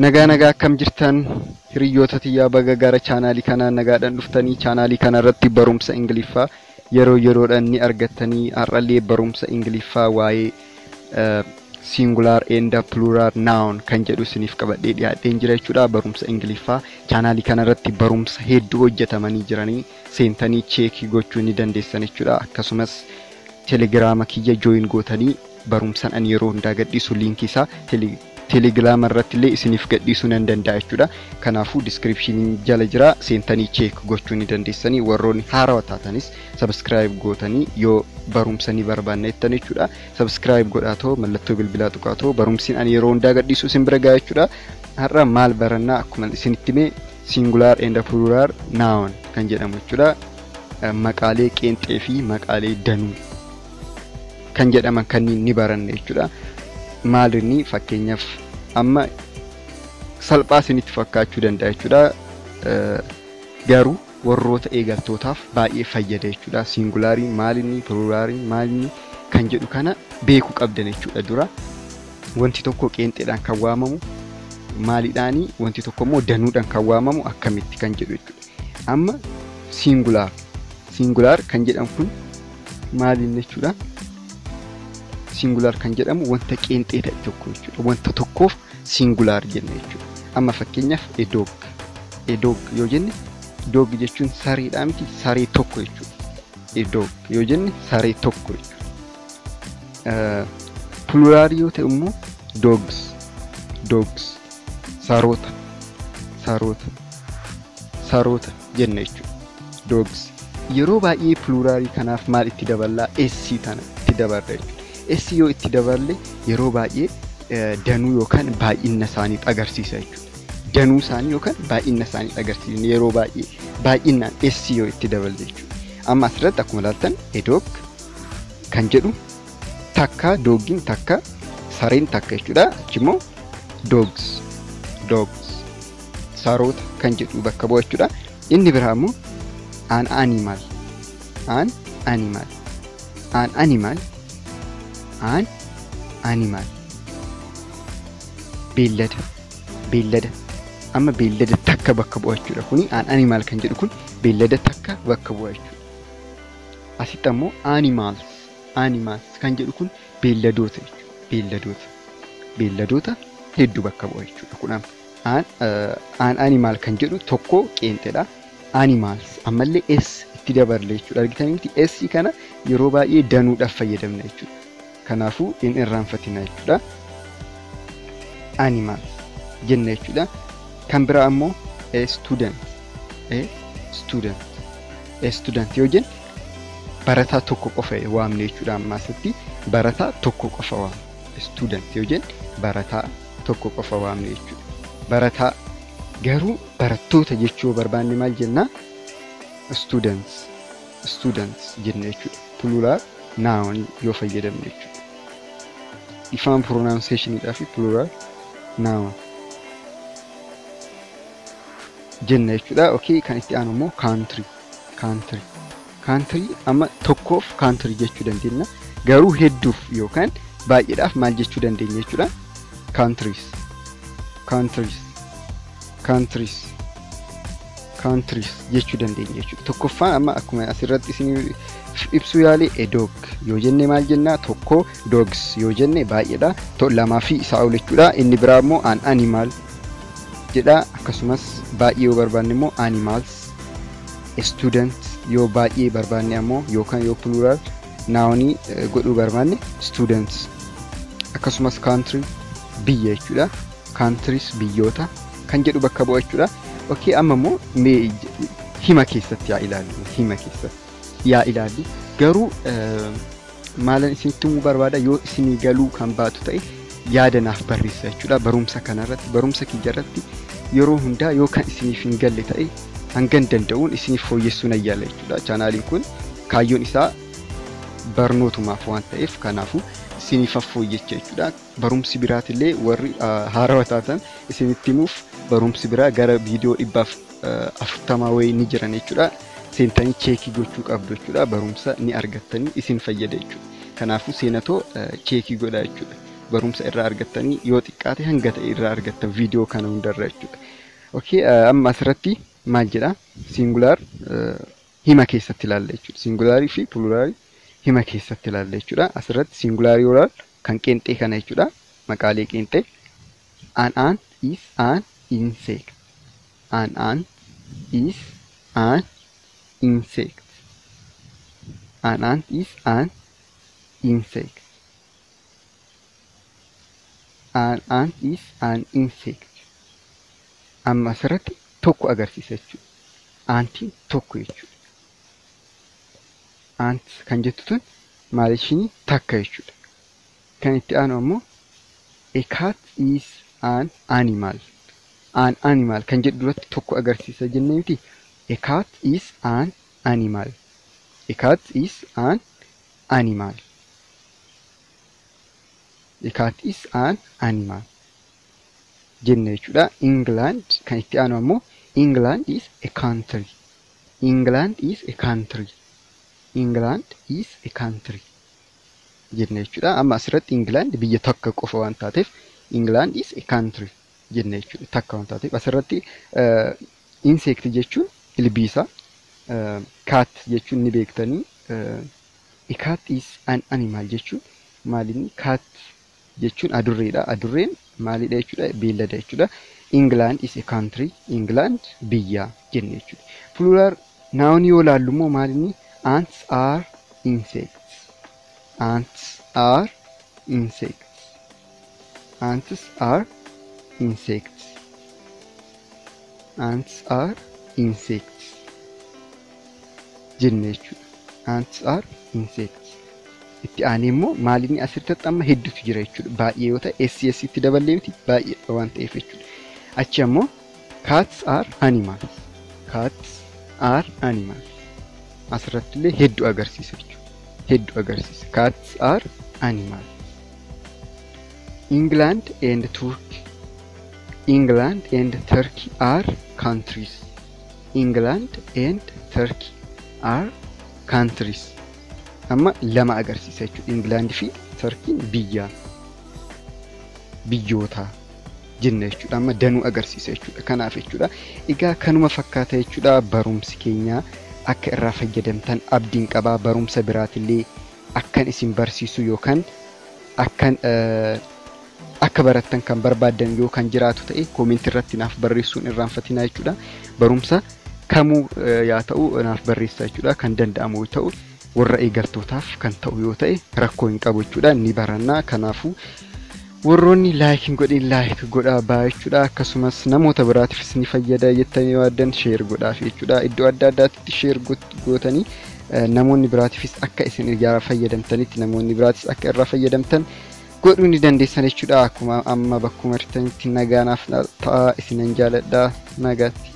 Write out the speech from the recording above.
Nagaa nagaa akkam jirtan hiriyoota tiyyaa baga gara chaanaalii kanaa nagaadhaan dhuftanii chaanaalii kanarratti barumsa Ingiliffaa yeroo yeroodhaan ni argattanii har'allee barumsa Ingiliffaa waa'ee singular and plural noun kan jedhu isiniif qabadhee dhiyaadheen jira jechuudha. Barumsa Ingiliffaa chaanaalii kanarratti barumsa hedduu hojjetamanii jiranii seentanii check gochuu ni dandeessan jechuudha. Akkasumas telegiraama kiyya join gootanii barumsaan ani yeroo hundaa gadhiisu liinkii isaa telegiraama irratti illee isiniif gadhiisuu nan danda'a jechuudha. Kanaafuu diskiripshinii jala jira seentanii check gochuu ni dandeessanii warroonni haarawaa taatanis subscribe gootanii yoo barumsa ni barbaanna jettan jechuudha. Subscribe godhaatoo mallattoo bilbilaa tuqaatoo barumsiin ani yeroo hundaa gadhiisu isin bira ga'a jechuudha. Har'a maal barannaa akkuma isinitti hime singular and plural noun kan jedhamu jechuudha. Maqaalee qeenxee fi maqaalee danuu kan jedhaman kanneen ni baranna jechuudha. Maal inni fakkeenyaaf amma salphaa isinitti fakkaachuu danda'a jechuudha. Garuu warroota eegaltootaaf baay'ee fayyada jechuudha. Singulaariin maal inni, pluraaliin maal inni kan jedhu kana beekuu qabdan jechuudha dura. Wanti tokko qeenxeedhaan kan waamamu maaliidhaanii, wanti tokko immoo danuudhaan kan waamamu akkamitti kan jedhu jechuudha. Amma singular kan jedhamu kun maal inni jechuudha. Singular kan jedhamu wanta qeenxee ta'e tokko jechuudha. Wanta tokkoof singular jenna jechuudha. Amma fakkeenyaaf a dog. A dog yoo jenne dog jechuun sareedhaa miti, saree tokko jechuudha. A dog yoo jenne saree tokko jechuudha. Plural yoo ta'e immoo dogs, dogs, saroota, saroota, saroota jenna jechuudha. Dogs. Yeroo baay'ee pluraalii kanaaf maal itti daballaa? S tana itti dabarra jechuudha. S yoo itti daballe yeroo baay'ee danuu yookaan baay'ina isaanii agarsiisa jechuudha. Danuu isaanii yookaan baay'ina isaanii agarsiisa yeroo baay'ee baay'inaan S yoo itti daballe jechuudha. Amma asirratti akkuma ilaaltan a dog kan jedhu takka, dogiin takka, sareen takka jechuudha. Achi immoo dogs, dogs, saroota kan jedhu bakka bu'a jechuudha. Inni biraa immoo an animal, an animal, an animal, an animal, beellada, beellada. Amma beellada takka bakka bu'a jechuudha. Kuni an animal kan jedhu kun beellada takka bakka bu'a jechuudha. Asitti ammoo animals, animals kan jedhu kun beelladoota jechuudha. Beelladoota, beelladoota hedduu bakka bu'a jechuudha. Kun amma an animal kan jedhu tokko qeenxeedha. Animals ammallee S itti dabarle jechuudha. Argitanii miti, S kana yeroo baay'ee danuudhaaf fayyadamna jechuudha. Kanaafuu hin irraanfatina jechuudha. Animals jenna jechuudha. Kan biraa ammoo a student, a student, a student yoo jenne barataa tokko qofa waamne jechuudha. Amma asitti barataa tokko qofa waamne. Student yoo jenne barataa tokko qofa waamne jechuudha. Barataa garuu barattoota jechuu barbaanne maal jennaa? Students, students jenna jechuudha. Plural noun yoo fayyadamne jechuudha. Ifaan pronunciationiidhaa fi plural noun jenna jechuudha. Okay, kan itti aanu immoo country, country, country. Amma tokkoof country jechuu dandeenya. Garuu hedduuf yookaan baay'eedhaaf maal jechuu dandeenya jechuudha. Countries, countries, countries, countries jechuu dandeenya jechuudha. Tokkoffaan amma akkuma asirratti isin ibsuu yaale a dog yoo jenne maal jennaa? Tokko. Dogs yoo jenne baay'eedha. Lamaa fi isaa ol jechuudha. Inni biraa immoo an animal jedha. Akkasumas baay'ee yoo barbaanne immoo animals. A student yoo baay'ee barbaanne ammoo yookaan yoo plural nounii godhuu barbaanne students. Akkasumas country biyya jechuudha. Countries biyyoota kan jedhu bakka bu'a jechuudha. Okay, amma immoo mee hima keessatti yaa ilaallu, hima keessatti yaa ilaallu. Garuu maalan isinitti himuu barbaada, yoo isinii galuu kan baatu ta'e yaada naaf barreessa jechuudha. Barumsa kanarratti, barumsa kiyya irratti yeroo hundaa yoo kan isiniif hin galle ta'e hangan danda'uun isiniif fooyyessuu nan yaala jechuudha. Chaanaaliin kun kaayyoon isaa barnootumaaf waan ta'eef kanaafuu isiniif fooyyessa jechuudha. Barumsi biraatillee warri haarawaa taatan isinitti himuuf barumsi biraa gara viidiyoo 140 wayii ni jiran jechuudha. Seentanii check gochuu qabdu jechuudha. Barumsa ni argattanii isin fayyada jechuudha. Kanaafuu seenatoo check godhaa jechuudha. Barumsa irraa argattanii yoo xiqqaate hanga ta'e irraa argattan viidiyoo kana hundarra jechuudha. Okay, amma asirratti maal jedha? Singular hima keessatti ilaalla jechuudha. Singulaarii fi pluraalii hima keessatti ilaalla jechuudha. Asirratti singulaarii yoo ilaallu kan qeenxee kana jechuudha. Maqaalee qeenxee. An ant is an insect. An ant is an insect. An ant is an insect. An ant is an insect. Amma asirratti tokko agarsiisa jechuudha. Antiin tokko jechuudha. Ant kan jettu tun maal ishiin takka jechuudha. Kan itti aanu ammoo a cat is an animal. An animal kan jedhu duratti tokko agarsiisa jennee miti. A cat is an animal. A cat is an animal. A cat is an animal jenna jechuudha. England kan itti aanu ammoo England is a country. England is a country. England is a country jenna jechuudha. Amma asirratti England biyya takka qofa waan taateef England is a country jenna jechuudha. Takka waan taateef asirratti insect jechuun ilbiisa, cat jechuun ni beektanii, a cat is an animal jechuun maalinni cat jechuun adurreedha. Adurreen maalidha jechuudha? Beellada jechuudha. England is a country. England biyya jenna jechuudha. Plural noun yoo ilaallu immoo maalinni ants are insects. Ants are insects. Ants are insects. Ants are insects jenna jechuudha. Ants are insects. Itti aanee immoo maalinni asirratti amma hedduutu jira jechuudha. Baay'ee yoo ta'e SS itti daballee miti baay'ee waan ta'eef jechuudha. Achi ammoo cats are animals. Cats are animals. Asirratti illee hedduu agarsiisa jechuudha. Hedduu agarsiisa. Cats are animals. England and Turkey. England and Turkey are countries. England and Turkey are countries. Amma lama agarsiisa jechuudha. England fi Turkiin biyya biyyoota jenna jechuudha. Amma danuu agarsiisa jechuudha. Kanaaf jechuudha. Egaa kanuma fakkaata jechuudha. Barumsi keenya akka irraa fayyadamtan abdiin qabaa. Barumsa biraatillee akkan isin barsiisu yookaan akkan akka barattan kan barbaaddan yoo kan jiraatu ta'e koomentii irratti naaf barreessuun irraanfatinaa jechuudha. Barumsa kamuu yaa ta'u naaf barreessaa jechuudha. Kan danda'amu yoo ta'u warra eegaltootaaf kan ta'u yoo ta'e rakkoo hin qabu jechuudha. Ni barannaa. Kanaafuu warroonni like hin godhin like godhaa baa jechuudha. Akkasumas namoota biraatiifis ni fayyada jettanii yaaddan share godhaaf jechuudha. Iddoo adda addaatti share gootanii namoonni biraatiifis akka isin irraa fayyadamtanitti namoonni biraatis akka irraa fayyadamtan godhuu ni dandeessan jechuudha. Akkuma amma bakkuma jirtanitti nagaa naaf ta'a. Isinan jaaladha. Nagaatti.